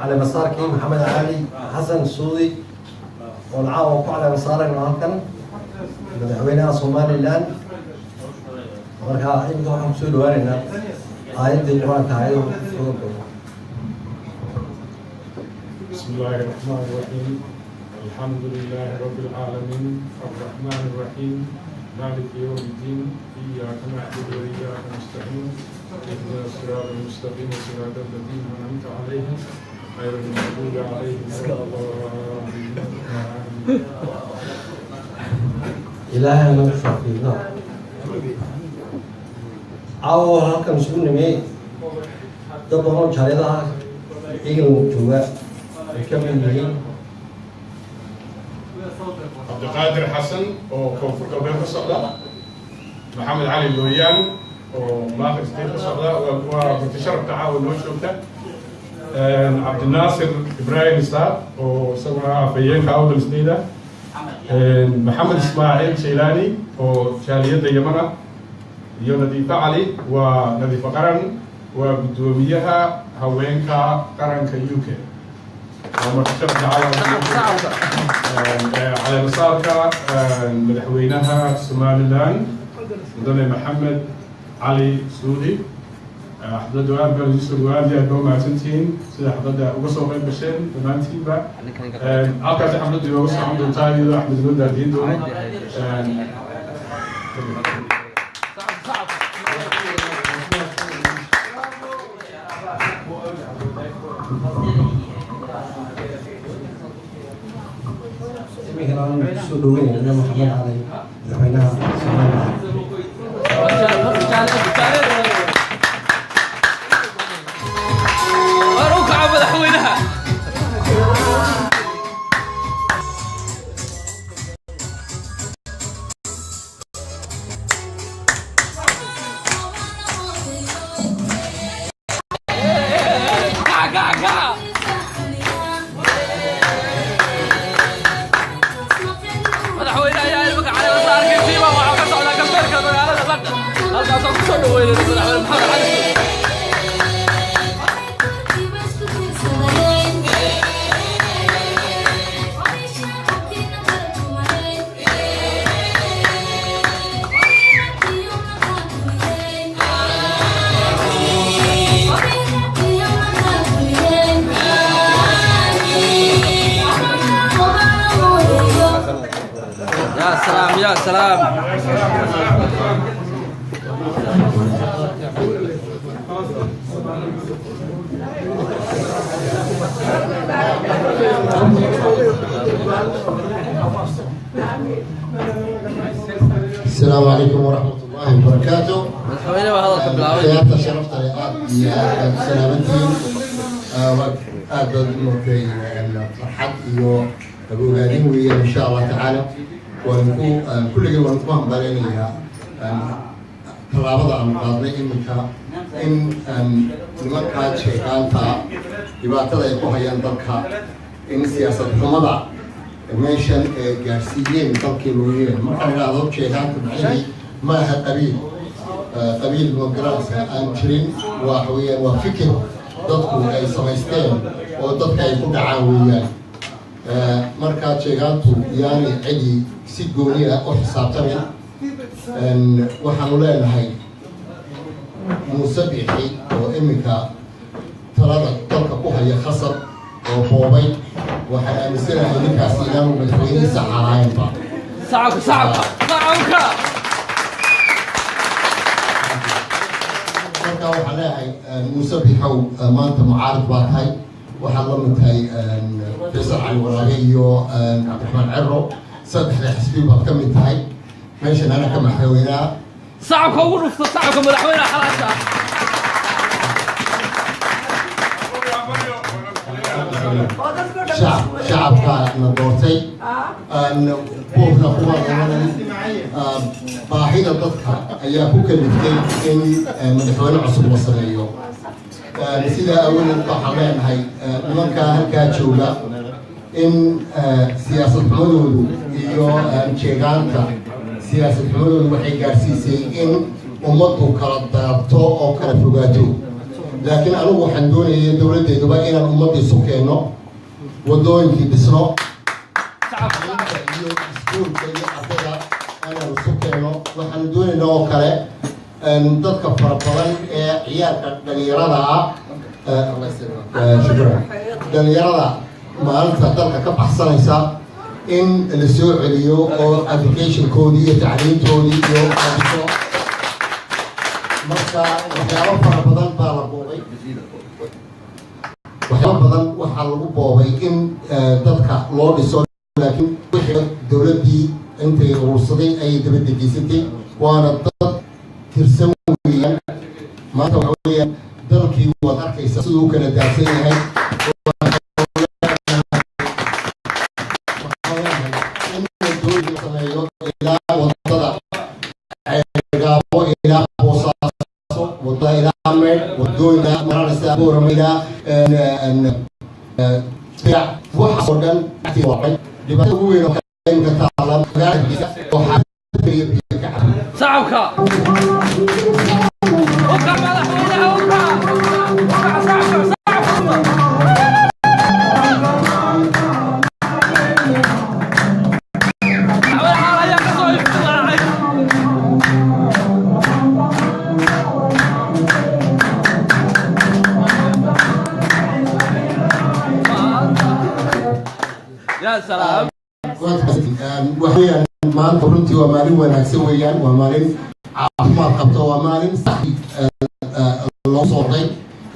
Caleemasaarkii Maxamed Cali Xasan Suudi oon caawa ku caleemasaarayno halkan madaxweynaha Somaliland. Marka iminka waxaan kusoo dhawaaneynaa aayaddii Qur-aanka ahayd oo soo doono. بسم الله الرحمن الرحيم، الحمد لله رب العالمين، الرحمن الرحيم، مالك يوم الدين، إياك نعبد وإياك نستعين، اهدنا الصراط المستقيم، صراط الذين أنعمت عليهم، غير المغضوب عليهم ولا الضالين، آمين. Ilaahay hanagu shaafiino. Caawa halkan isugu nimi dad badan oo jaaliyadaha England jooga ay ka mid yihiin Cabdiqaadir Xasan oo Koonfur Galbeed ka socda, Maxamed Cali Looyaan oo Maakhir State ka socda, waa marti sharafta caawa noo joogta, Cabdinaasir Ibraahim Isaaq oo isaguna afhayeenka Awdal State ah, Maxamed Ismaaciil Jaylaani oo jaaliyadda Yeman ah, iyo Nadiife Cali, waa Nadiife Qaran, waa guddoomiyaha haweenka qaranka UK. Waa marti sharafta caawa caleemasaarka madaxweynaha Somaliland, mudane Maxamed Cali Suudi. Xafladdu aad baan idiin soo aad iyo aad baa umahadsantihiin sida xafladda uga soo qayb gasheen dhammaantiinba. Halkaasi xafladdu inooga socon doontaa iyadoo Axmed inoo daadiyin doono. Iminkana aan kusoo dhaweynayna Maxamed Cali, madaxweynaha Somaliland. War u kaca madaxweynaha. Kaca, kaca, kaca. Madaxweyne ayaa imika caleemasaarkii tiima waxaa ka socdaa galbeedka magaalada London, halkaasoo kusoo dhaweynay madaxweyne Maxamed Cali Suudi. يا سلام يا سلام. السلام عليكم ورحمة الله وبركاته. Madaxweyne baa hadalka bilaabay. Khiyaarta sharafta leh, aad iyo aad baad u salaamantihiin. Aad baad u noqday farxad iyo ogaadin weeyaan. Insha Allah tacaala waan ku kulligii waan ku hambaleynayaa tallaabada aanu qaadnay iminka in nimankaa Jeegaanta dhibaatada ay ku hayaan dalka, in siyaasad xumada meeshan ee gaarsiiyeen dalkii mooyeen. Markaan idhaahdo Jeegaanta, macnihii ma aha qabiil, qabiil magaranaysa aan jirin, waxa weeyaan waa fikir dadku ay samaysteen oo dadka ay ku dhacaan weeyaan. Markaa Jeegaantu yaani cidii si gooni ah u xisaabtamin. Waxaanu leenahay Muuse Bixi oo iminka talada dalka ku haya khasab oo boobay, waxaan aaminsanahay ninkaasi inaanu madaxweynihii sax ahaynba. Sacabka, sacabka, sacabka. Marka waxaan leeyahay Muuse Bixow, maanta mucaarid baa tahay, waxaad la mid tahay Faysal Cali Waraabe iyo Cabdiraxmaan Cero, saddexda xisbi baad ka mid tahay meeshan, ana ka madaxweynaha. Sacabka ugu dhufto, sacabka madaxweynaha xalaasha ah. Shacabka na doortay buurna kuma doonanin, baahida dadka ayaa ku kaliftay in madaxweyne cusub la sameeyo. Sidaa awadeed waxaan leenahay nimankaa halkaa jooga in siyaasad xumadoodu iyo Jeegaanta siyaasad xumadoodu waxay gaarsiisay in ummaddu kala daabto oo kala fogaato. Laakiin anigu waxaan doonayay, dowladdeeduba, inaan ummadda isu keenno, waddooyinkii dhisno, Shacabka. iyo iskuulka iyo ardayda inaan isu keenno. Waxaan doonaynaa oo kale dadka fara badan ee ciyaalka dhalinyarada ah, shukran, dhalinyarada maalinta dalka ka baxsanaysa in la soo celiyo oo educationkoodii iyo tacliintoodii iyo la dhiso. Marka waxyaabo fara badan baa la boobay, waxyaabo badan waxaa lagu boobay in dadka loo dhiso, laakiin wixii dowladdii intay urursaday ayay daba degeysatay, waana dad tirsan weeyaan. Maanta waxa weeyaan dalkii waad arkaysa siduu u kala daadsan yahay. Waxaan leenahay in wadooyin la sameeyo ilaa wadada Ceergaabo ilaa Boosaaso, wadada ilaa Meydh, wadooyin maranaysa Boorama ilaa waxaas oo dhan. Dhibaatada ugu weyn oo imika taala magaalada Hargeysa oo xaafadda biyo ka cabo. Shacabka ukac, madaxweynaha ukac, ukac, shacabka, shacabka. Madaxweynaha ayaa kasoo iftilaacay. Ya salaam. Waxaweyaan maanta runtii waa maalin wanaagsan weeyaan, waa maalin caafimaad qabto, waa maalin sax loo soo orday.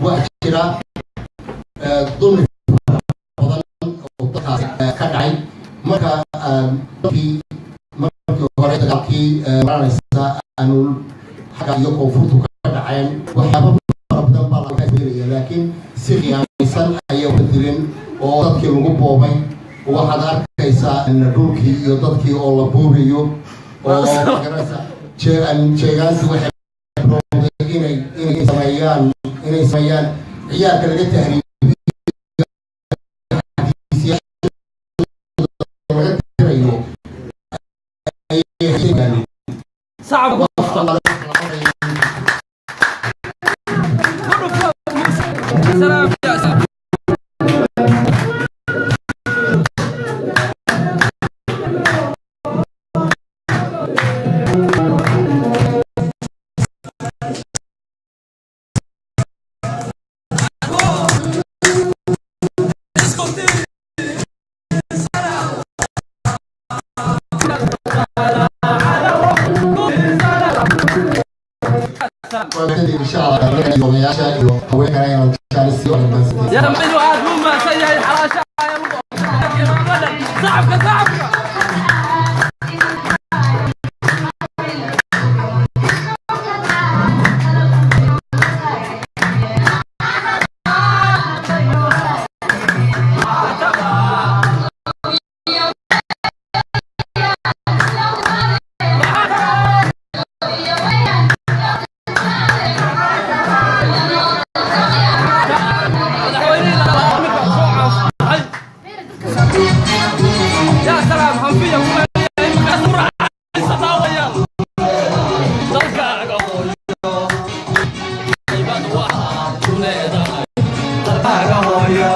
Waxaa jira dulmi badan oo dadkaas ka dhacay. Marka dalkii markii hore dagaalkii maranaysa aanu xagga iyo koonfurtu ka dhaceen, waxyaaba fara badan baa laga beelaya, laakiin si khiyaamaysan ayay uga dileen oo dadkii lagu boobay. Waxaad arkaysaa dhulkii iyo dadkii oo la boobayo oo magaranaysa jeegaansi waxay bilowday inay sameeyaan ciyaalka laga tahriibiyo, laga tirayo ayay Shacabka ku dhufo. Salaam ya salaam. Insha Allah odayaasha iyo haweenkana inaan jaanis siiyo. Ya madaxweynuhu aad buu mahadsan yahay. Xalaasha ayaa lagu shacabka, shacabka. Madaxweynihii labaad imika soo caanbaxay. Ya salaam, hanfiya ku leeyahay imika raaxaysa daawayaal. Dalkaaga hooyo, haybad waxaad ku leedahay. Dalkaaga hooyo.